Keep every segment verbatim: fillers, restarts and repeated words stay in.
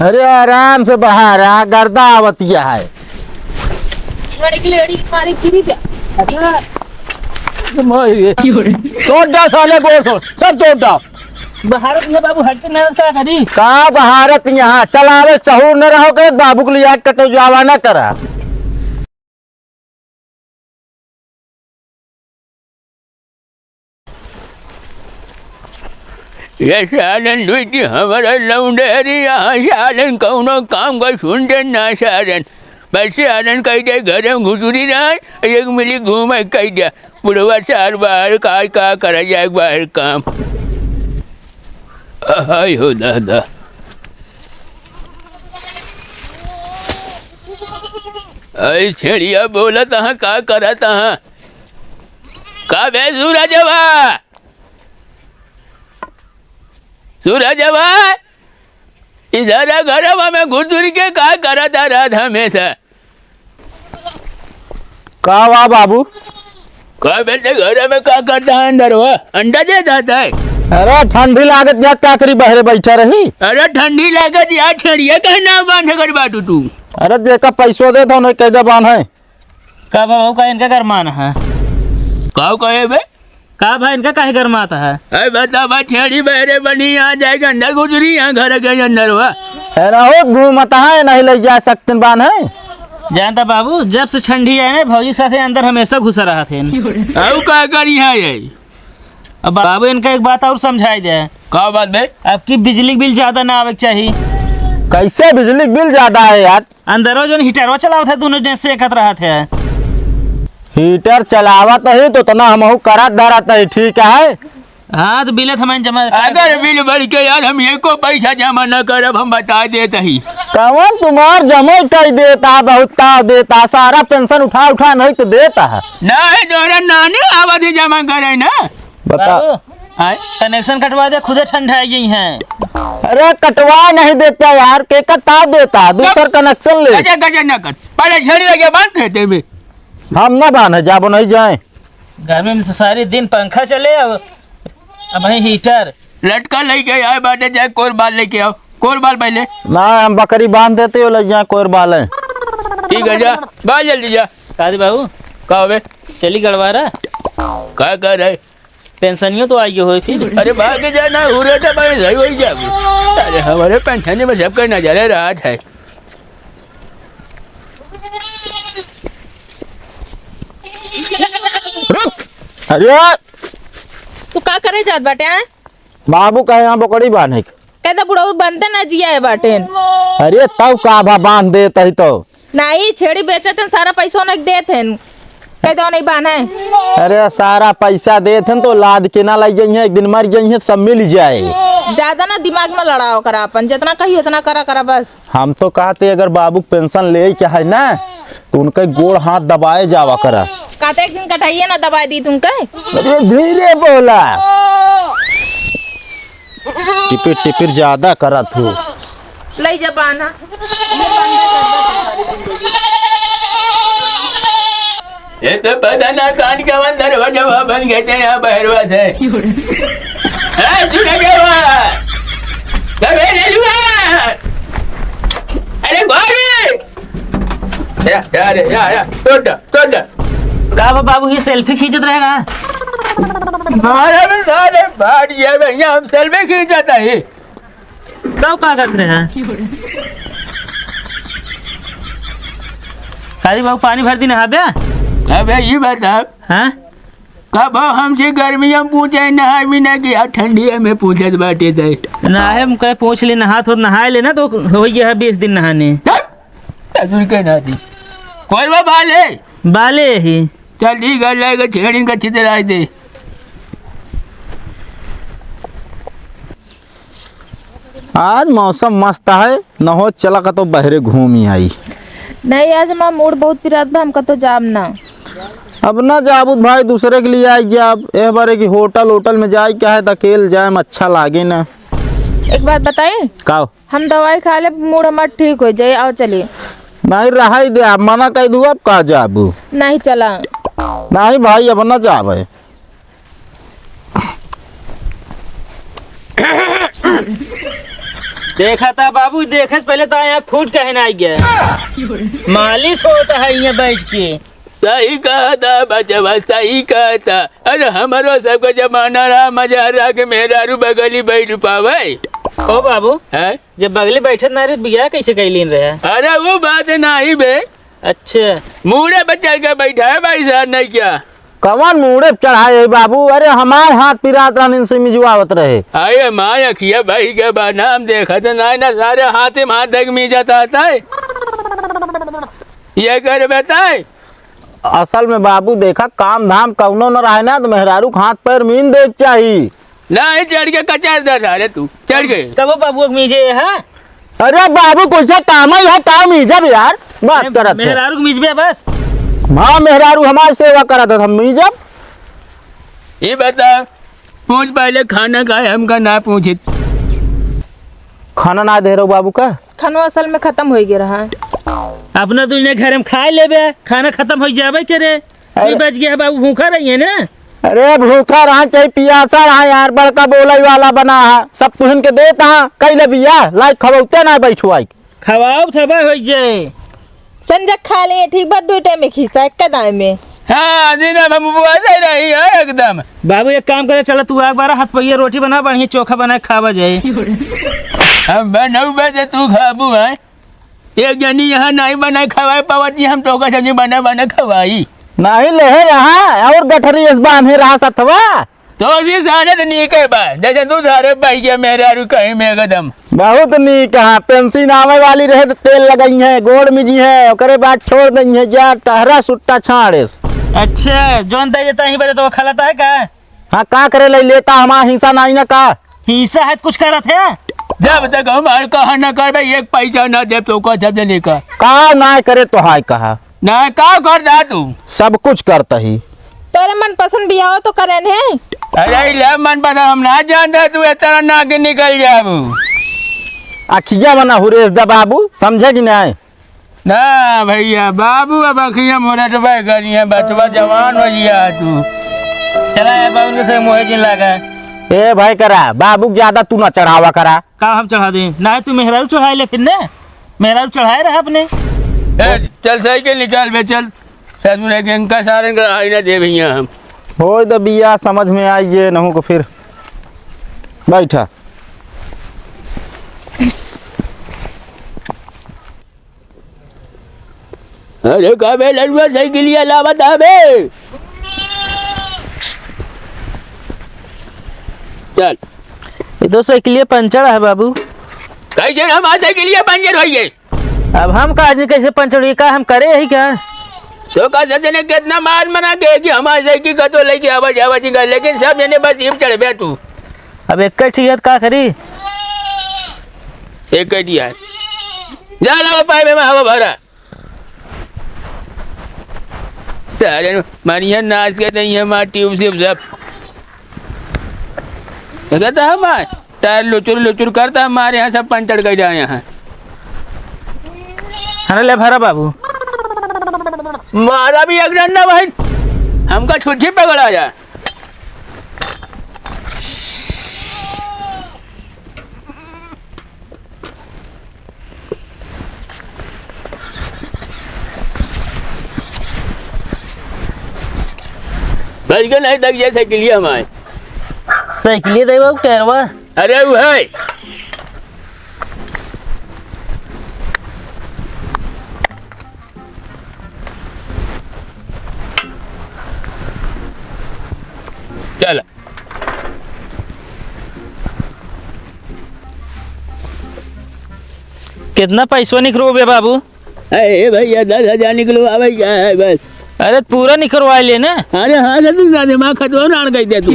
अरे आराम से बहारा, गर्दा आवतिया है। छड़ी की लेड़ी मारी गिरी जा। अच्छा। तोड़ डाल साले, गोड़ तोड़, सब तोड़ डाल। बहारत में बाबू हटते नहीं, का करी? का बहारत यहाँ? चलावे सहूर न रहो करे, बाबू के लिए कटे जावा ना करा। ये सालन दुइटी हमरा लौंडेरी, यहाँ सालन कौनो काम का सुनते ना सालन। बस सालन कह दे, घर में घुसुरी रहे, एक मिली घूमे कह दे। बुढ़वा साल बाहर का, का करा जाए बाहर काम। हाय हो दादा। ऐ छेड़िया बोलत हाँ, का करत हाँ? का बे सूरजवा? सूरजवा? ई सारा घरवा में घुसुर के का करत रहत हमेशा? का वा बाबू? का बेटे घर में का करता है अंदर वा? अंडा दे जाता है। अरे ठंडी लागत जात का करी बहरे बैठा रही। अरे ठंडी लागत यार छेड़िया कहना बांध कर बाटू तू। अरे जेका पैसो दे तो नहीं कैदा बांध है। का बाबू का इनका गरमान है? का कहे बे? का भाई, इनका काहे गरमात है? अरे बता बा, छेड़ी बहरे बनी, यहाँ जाए के अंदर घुसरी, यहाँ घर के अंदर हुआ। अरे हो घूमत है, नहीं ले जा सकते बान है। जानता बाबू, जब से ठंडी आए ना, भौजी साथे अंदर हमेशा घुसा रहा थे। अब का करी है ये? अब बाबू, इनका एक बात और समझाई दे। का बात बे? आपकी बिजली बिल ज्यादा ना आवे के चाहिए। कैसे बिजली बिल ज्यादा है यार? अंदरो जोन हीटरवा चलावत है, दोनों जने सेकत रहत है। हीटर चलावत है तो उतना हमहू करत धरत है, ठीक है। हाँ, तो बिल तो हमें जमा अगर बिल बढ़ के यार हम एको पैसा जमा न करब, हम बता देत ही। कौन तुम्हार जमा कर देता, बहुत ताव देता, सारा पेंशन उठा उठा नहीं तो देता है। नहीं, तोरा नानी आवत ही जमा करे ना। बता। बाबू, आय? कनेक्शन कटवा दे, खुदे ठंडा आई गई हैं। अरे कटवा नहीं देता यार, के का ताव देता, दूसर कनेक्शन ले। गजे, गजे ना कर, पहले छेड़ी लगे बांध देते में। हम ना बांधे, जाबो नहीं जाए। गर्मी में तो सारे दिन पंखा चले, अब, अब है हीटर। लटका लेके आए बाटे, जाए कोर बाल लेके आओ, कोर बाल पहले। ना, हम बकरी बांध देते हो, ले जाए कोर बाल है। ठीक है, जा, बाल जल्दी जा। काजी बाबू, का होवे? चली गड़वारा। का कर रहे? पेंशनियो तो आई होई फिर। अरे भाग के जाना, हुरे तो भाई सही होई जाबू। अरे हमारे पेंशन में सबके नजरे रात है। रुक। अरे तू का करे जात बाटे, हैं? बाबू कहे यहाँ बकरी बांधे के। कहता बुढ़ऊ बनते ना जिया है बाटेन। अरे तब का भा बांध देत ही तो। नहीं, छेड़ी बेचत हैं, सारा पैसा उन्हें देत हैं। कह दो नहीं बांधे। अरे सारा पैसा देत हैं तो लाद के ना लाई जाइए, एक दिन मर जाइए, सब मिल जाए। ज्यादा ना दिमाग ना लड़ाओ करा अपन, जितना कही उतना करा करा बस। हम तो कहते अगर बाबू के पेंशन ले के है ना तो उनके गोड़ हाथ दबाए जावा करा। कहते एक दिन कटाइए ना दबाए दी तुमके। अरे धीरे बोला। टिपिर टिपिर ज्यादा करत हो। लई जा बान्हा। ये तो पता ना कान के अंदर हो जब बन गए थे यहाँ बहरवा थे। ए, सुन रे बा। अबे रेलुआ। अरे गोरी। या, या रे, या, या। तोड़ दे, तोड़ दे। का बा बाबू, ये सेल्फी खींचत रहेगा? मारे में साले भाग ये भैया, हम सेल्फी खींचत है। तब का करत रहे हैं? काजी बाबू, पानी भर दी नहाबे? अबे, ये बता। हाँ? कब हमसे गर्मी हम पूछे, नहाए भी ना कि यार ठंडी है, मैं पूछत बाटे थे। नहाए हम कहे पूछ ले, नहा तो नहाए लेना तो हो गया है बीस दिन नहाने। तब? तजुर के ना दी। कोरवा बाले? बाले ही। चल ठीक है, लेके छेड़िन का चितराई दे। आज मौसम मस्त है, न हो चला कतो बहरे घूमी आई। नहीं, आज हमार मूड बहुत पिरात बा, हम कतो जाब ना। अब ना जाबू त भाई, दूसरे के लिए आई जाब। एह बारे की होटल, होटल में जाए क्या है, त अकेल जाए में अच्छा लागे ना। एक बात बताई? का? हम दवाई खा ले, मूड हमार ठीक हो जाए, आओ चली। नहीं रहाई दे, आप मना कह दू, अब का जाबू? नहीं चला। नहीं भाई, अब ना जाबे। देखा था बाबू, देखे से पहले तो यहाँ खूट कहे ना आई गया। मालिश होता है यहाँ बैठ के। सही कहता बचवा, सही कहता। अरे हमरो सबके जमाना रहा, मजा रहा कि मेहरारू बगली बैठ पावे। ओ बाबू, हैं? जब बगली बैठत ना रहे, तो बियाह कैसे कैलीन रहे? अरे वो बात नाही बे। अच्छा। मूड़े पे चढ़ के बैठा है भाई साहब, नहीं क्या? कवन मूड़े पे चढ़ाए है बाबू? अरे हमार हाथ पिरात रहन इनसे मिजवावत रहे। अरे माँ अखिया भाई के बा, नाम देखत नाही ना, सारे हाथे में हाथ धक मीजत आता है। ये कर बताए। असल में बाबू देखा, काम धाम कौनो न रहे ना, तो मेहरारू के हाथ पैर मीन दे के चाही। नाही, चढ़ के कचार दे सारे तू, चढ़ के। तब वो बाबू के मीजे, हाँ? अरे बाबू, कुछ काम ही है, काम ही जब यार, बात करत है। मेहरारू के मीजबे बस। हाँ, मेहरारू हमार सेवा करत है, हम मीजब। ये बता, पूछ पहले खाना का है, हमका ना पूछित। खाना ना दे रहो बाबू का? खानो असल में खत्म होइ गया रहा। अपना दुनिया घर में खाए लेबे, खाना खत्म होइ जाबे करे। अरे। ई बच गया है बाबू, भूखा रही है ना? अरे भूखा रहा चाहे पियासा रहा यार, बड़का बोलइ वाला बना है, सब तुहन के देत हा, कई ले बिया, लाइक खवौते ना बैठवाई। खवाओ थबा होइ जाए। संजक खा ले, ठीक बा, दो टाइम में खींचता है, एक दाएं में। हाँ, दिन में हम उपवास ही रही है एकदम। बाबू एक काम करे, चला तू एक बार हाथ पहिया रोटी बना, बढ़िया चोखा बना खावा जाए। हम बा नौ बजे तू खाबू है। एक जनी यहाँ नाही बनाए खवाए पावत जी, हम तो ओकर सब्जी बना बना खवाई। नाही लेहे रहा और गठरी इस बांधे रहा सथवा। तो जी सारे तो नीक है बा, जैसे तू सारे भाई के मेहरारू कहीं में एकदम। बहुत नीक है, पेंशन आवे वाली रहे तो तेल लगई है, गोड़ मिजी है, ओकरे बाद छोड़ दई है, जा टहरा सुट्टा छाड़ेस। अच्छा, जौन दे देता ही बड़े तो वो खलता है का? हाँ, का करे ले लेता, हमार हिस्सा नाही ना का? हिस्सा है तो कुछ करत है? जब तक हमार कहा ना करबे, एक पैसा ना देब तो का जब जने का। का ना करे तो हाय कहा? ना, का करता तू? सब कुछ करता ही। तोरे मनपसंद बियाह तो करेन है। अरे ले मनपसंद हम ना जानता, तू इस तरह ना के निकल जाबू। अखिया मना हुरेस दा बाबू, समझे कि नाही? ना भैया, बाबू अब अखियाँ मोरे तो भाई करी है, बचवा जवान हो गया है तू। चला यार, बाबू के संग मोहे जिन लागा। ए भाई करा, बाबू के ज्यादा तू ना चढ़ावा करा। का हम चढ़ा दे? ना तू मेहरारू चढ़ाए ले फिर ने, मेहरारू चढ़ाए रहा अपने। ए, चल साइकिल निकाल बे, चल। ससुर है कि इनका सारन का आई ना दे भैया हम। होय द बिया समझ में आई ये नहू को फिर। बैठा। अरे का बे लड़ुआ साइकिलिया लावत है बे? चल। ये तो साइकिलिया पंचर है बाबू। कैसे हमार साइकिलिया पंचर होई है? अब हम का जानी कैसे पंचर होई, का हम करे यही का? तो का जने कितना मार मना के कि हमार साइकिल का तो लेके आवा जावा जी का, लेकिन सब जने बस इम चढ़बे तू। अब एक ही है तो का करी? एक ही है। जा ना पाए में हवा भरा। सारे मारिया नाच के नहीं है मार ट्यूब से सब। ये कहता है मार टायर लुचुर लुचुर करता है, हमारे यहाँ सब पंचर कर जाए यहाँ। अरे ले भरा बाबू। मारा भी एक डंडा भाई, हमका छुच्छी पकड़ा जा। बच के नहीं तक ये साइकिलिया हमारे। साइकिलिया दे बाबू, टायरवा। अरे वो है। चल। कितना पैसवा निकलो बे बाबू? अरे भैया, दस हजार निकलो, आवे क्या है बस। अरे पूरा निकलवा ले ना। अरे हाँ, तो तू ना दिमाग खतवा ना अड़ गई दे तू।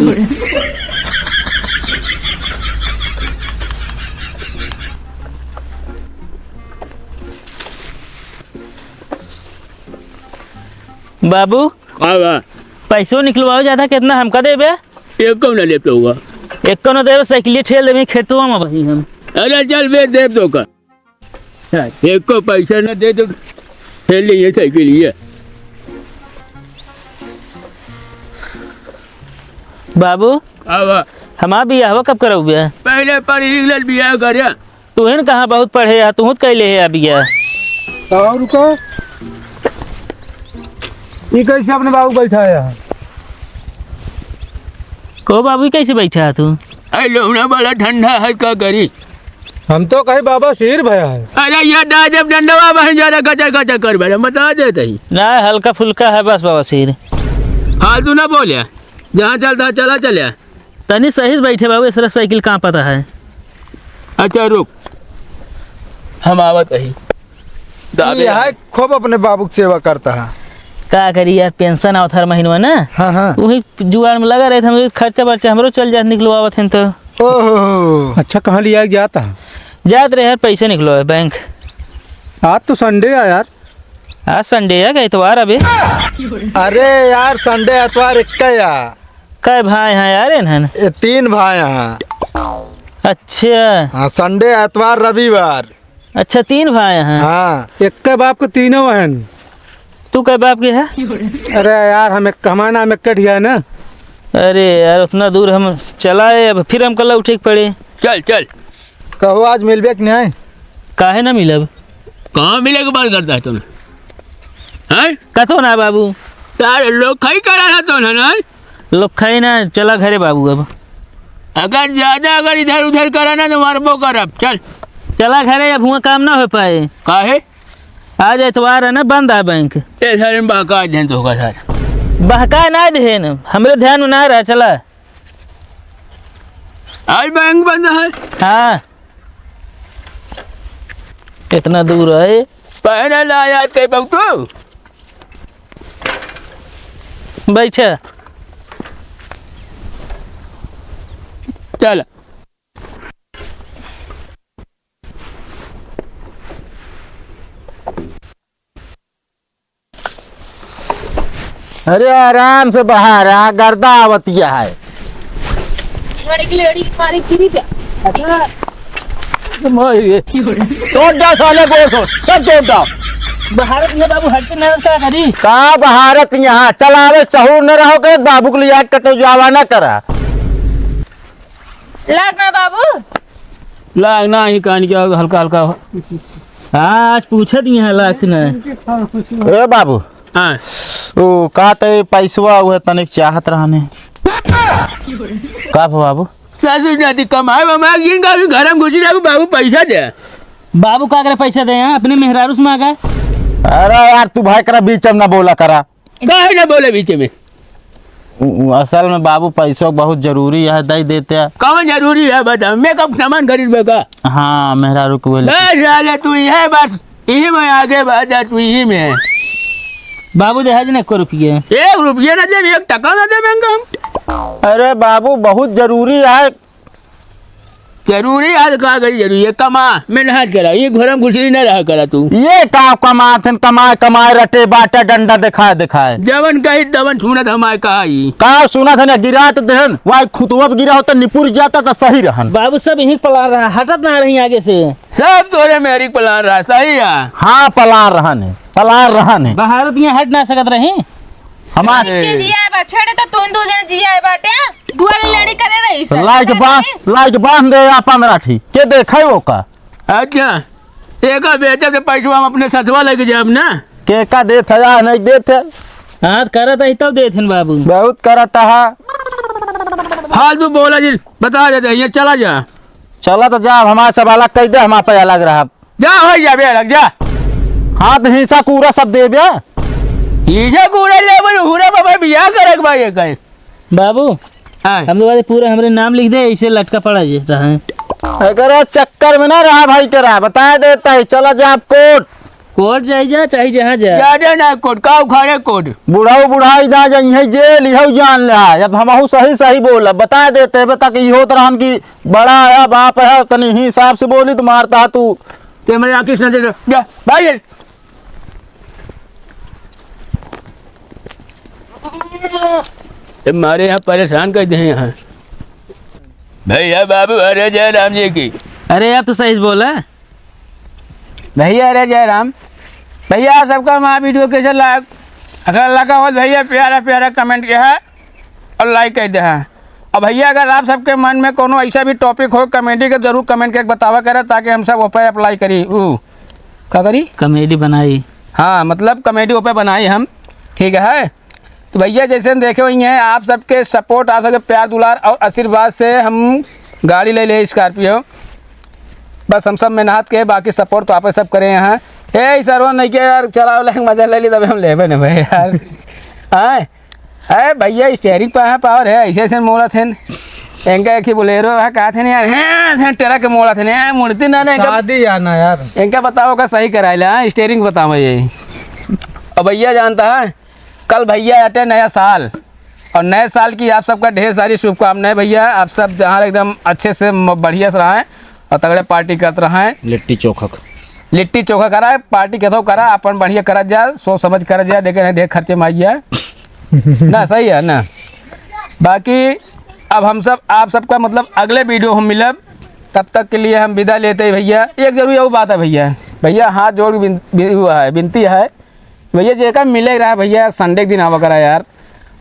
बाबू, हाँ बा। पैसो निकलवाओ ज्यादा, कितना हमका देबे? एको ना लेब तो हुआ। एको ना देबे, साइकिल ठेल देबे खेतवा में भाई हम। अरे चल बे, देब तो का। एको पैसा ना दे तो ठेल ले ये साइकिल ये। बाबू, हाँ बा। हमार बियाहवा कब करौबे? पहले पढ़ लिख ले, बियाह कर। तुहिन कहाँ बहुत पढ़े है, तुहूँ त कैले है अबिया। तो और रुको, ई कैसे अपने बाबू बैठा है? को बाबू, ई कैसे बैठा है तू? अरे लोहना बड़ा ठंडा है, का करी? हम तो कहे बाबा सिर भया है। अरे ये दा जब डंडवा बहन ज्यादा गचर गचर कर बेटा, बता देते ही। ना, हल्का फुल्का है बस बाबा सिर। फालतू ना बोले, जहाँ चलता है चला चले। तनी सही से बैठे बाबू, इसरा साइकिल कहाँ पता है? अच्छा रुक, हम आवत ही। दाबे ये है, खूब अपने बाबू की सेवा करता है। का करी यार, पेंशन आवत हर महीनवा ना। हाँ, हाँ। वही जुगाड़ में लगा रहे थे, हम खर्चा बर्चा हमरो चल जात, निकलवावत हैं तो। ओहो। अच्छा, कहाँ लिया जाता है? जात रहे यार, पैसे निकलो है बैंक। आज तो संडे है यार। आज संडे है क्या, इतवार अबे? अरे यार, संडे इतवार एक का या? कै भाई हैं यार इन्हन? ये तीन भाई हैं। अच्छा। हाँ, संडे, इतवार, रविवार। अच्छा, तीन भाई हैं। हाँ। एक के बाप के तीनों हैं। तू कै बाप के है? अरे यार, हम एक, हमारा नाम एक कटिया है ना। अरे यार, उतना दूर हम चला आए, अब फिर हमका लौटे के पड़े। चल, चल। कहो, आज मिलबे कि नहीं? काहे ना मिलब? कहाँ मिले के बात करता है तूने? हैं? कतो ना बाबू। यार, लोग खाई करा था तूने, नहीं? लोग खाई ना, चला घरे बाबू अब। अगर ज्यादा अगर इधर उधर करा ना तो मारबो करब। चल। चला घरे, अब हुआ काम ना हो पाए। काहे? आज इतवार है ना, बंद है बैंक। ए, सारे में बहका देन तो होगा सारे। बहका ना देन, हमरे ध्यान में ना रहा, चला। आज बैंक बंद है? हाँ। इतना दूर है। पहले ना याद कर पाऊ तू। बैठा। चल। अरे आराम से बाहर आ, गर्दा आवतिया है। छड़ के लेड़ी मारी गिरी जा। अच्छा। तोड़ दो साले, बोल दो, सब तोड़ दो। बाहर अपने बाबू हटते ना, का करी? का बहारत यहाँ चलावे चहूर न रहो के बाबू के लिए कटे जावा ना करा। लाग ना बाबू। लाग ना ही कान क्या हल्का हल्का हो। हाँ, आज पूछत ही है लाग ना। ए बाबू। हाँ। ओ का ते पैसवा हुए तनिक चाहत रहने। का भा बाबू? सासू जाती कमाए वमाए जिनका भी घर में घुसी जाबू बाबू पैसा दे। बाबू का करे पैसा दे हैं? अपने मेहरारू से मांगा। अरे यार तू भाई करा बीच में ना बोला करा। काहे ना बोले बीच में? उ-, उ-, असल में बाबू पैसो बहुत जरूरी है, दे देते। कौन जरूरी है बता? मेकअप सामान खरीदबे का? हाँ, मेहरारू के बोले। बस साले तू यही बस, यही में आगे बढ़ जा, तू यही में। बाबू दे हज ने एको रुपये। एक रुपये ना दे, एक टका ना दे महंगा हम। अरे बाबू बहुत जरूरी है। जरूरी आज का करी जरूरी है, कमा, मेहनत करा, ये घर में घुसी ना रहा करा तू। ये का कमात हन, कमाए, कमाए, रटे, बाटा, डंडा दिखाए, दिखाए। जवन कही तवन सुनत हमारे कहा ही। का सुनत हन, गिरा तो देहन, वाई खुतवा पे गिरा होता, निपुर जाता तो सही रहन। बाबू सब यहीं पलार रहा, हटत ना रही आगे से। सब तोरे मेरी पलार रहा, सही है। हाँ, पलार रहन है, पलार रहन है। बाहर तो यहाँ हट ना सकत रही। हमार के जिया बा, छेड़े तो तुम दो जन जिया बाटे, दुआर लड़ी करे रही तो सर। लाइक बा-, लाइक बांध दे या पन्द्रह ठी, के देखे ओका? अच्छा, एका बेचे तो पैसवा हम अपने ससुरा लेके जाब ना। के का देत है या नहीं देत है? हाँ, करत है तब देत हन बाबू। बहुत करत है। फालतू बोला जी, बता देते हैं, ये चला जा। चला तो जा, हमारे सब अलग कह दे, हमारे पे अलग रहा। जा हो जा बे, अलग जा। हाँ, तो हिस्सा कूड़ा सब देबे। हिस्सा कूड़ा लेबे, हुरे बाबा बियाह करे के बा ये कहे। बाबू, हाँ। हम लोग पूरा हमरे नाम लिख दे, ऐसे लटका पड़ा जे रहा है। अगर चक्कर में ना रहा भाई के रहा, बता देता है, चला जा आप कोर्ट। कोर्ट जाई जा, चाहे जहाँ जा। जा, जा ना कोर्ट, का उखाड़े कोर्ट। बुढ़ऊ बुढ़ाई ना जाई है जेल, इहऊ जान ले। अब हमहू सही सही बोल, अब बता देते, बता कि इहो तरहन की बड़ा आया बाप है, तनी हिसाब से बोली तो मारता है तू। ते मेरे आँखी से नजर, जा, भाई। ए, मारे यहाँ परेशान कर दे हैं यहाँ। भैया बाबू, अरे जय राम जी की। अरे, आप तो सही से बोला। भैया, अरे जय राम। भैया, आप सबका हमारा वीडियो कैसे लाग-, अगर लगा हो तो भैया, प्यारा प्यारा कमेंट किया है और लाइक कर दे है। अब भैया, अगर आप सबके मन में कोनो ऐसा भी topic हो comedy के, जरूर comment करके बतावा करा, ताकि हम सब ओपे apply करी। ऊ, का करी? Comedy बनाई। हाँ, मतलब comedy ओपे बनाई हम, ठीक है। तो भैया, जैसे हम देखे हुए हैं, आप सबके support, आप सबके प्यार दुलार और आशीर्वाद से हम गाड़ी ले ले Scorpio। बस हम सब मेहनत के, बाकी support तो आप सब करे हैं। ए, ई सरवा नहीं के यार, चलाओ ले, मजा ले ली, तब हम लेबे न भाई यार। आए, ए भैया, steering पे है power है, ऐसे ऐसे मोड़ा थे। इनका एक ही Bolero है, कहा थे ना यार, हैं, हैं, truck के मोड़ा थे ना, मुड़ती ना, ना, इनका शादी या ना यार। इनका बताओ का सही कराए ले, हाँ, steering बताओ ये। अब भैया जानता है, कल भैया आते नया साल, और नए साल की आप सबका ढेर सारी शुभकामनाएं भैया। आप सब जहाँ एकदम अच्छे से म-, बढ़िया से रहें और तगड़े party करत रहें। लिट्टी चोखा ख- लिट्टी चोखा करा, party कथो करा, अपन बढ़िया करत जा, सोच समझ करत जा, देखे नहीं देख खर्चे में आई जाए ना, सही है ना। बाकी अब हम सब, आप सबका मतलब अगले video हम मिलब, तब तक के लिए हम विदा लेते हैं भैया। एक जरूरी और बात है भैया, भैया हाथ जोड़ के बिन-, बि-, हुआ है, विनती है भैया, जेका मिले रहा भैया, Sunday के दिन आवा करा यार।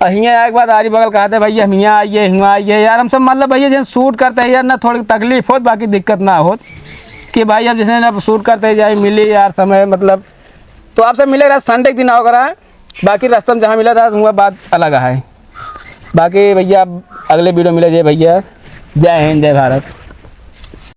और हियाँ एक बात आरी बगल कहते भैया, हम हियाँ आइए, हियाँ आइए यार, हम सब मतलब भैया, जैसे shoot करते हैं यार ना, थोड़ी तकलीफ होत, बाकी दिक्कत ना होत कि भाई, अब जैसे अब shoot करते जाए, मिली यार समय, मतलब, तो आपसे मिले रहा Sunday के दिन आवा करा। बाकी रास्ता में जहाँ मिला था, वह बात अलग है। बाकी भैया, अब अगले video मिले जाए भैया। जय हिंद, जय भारत।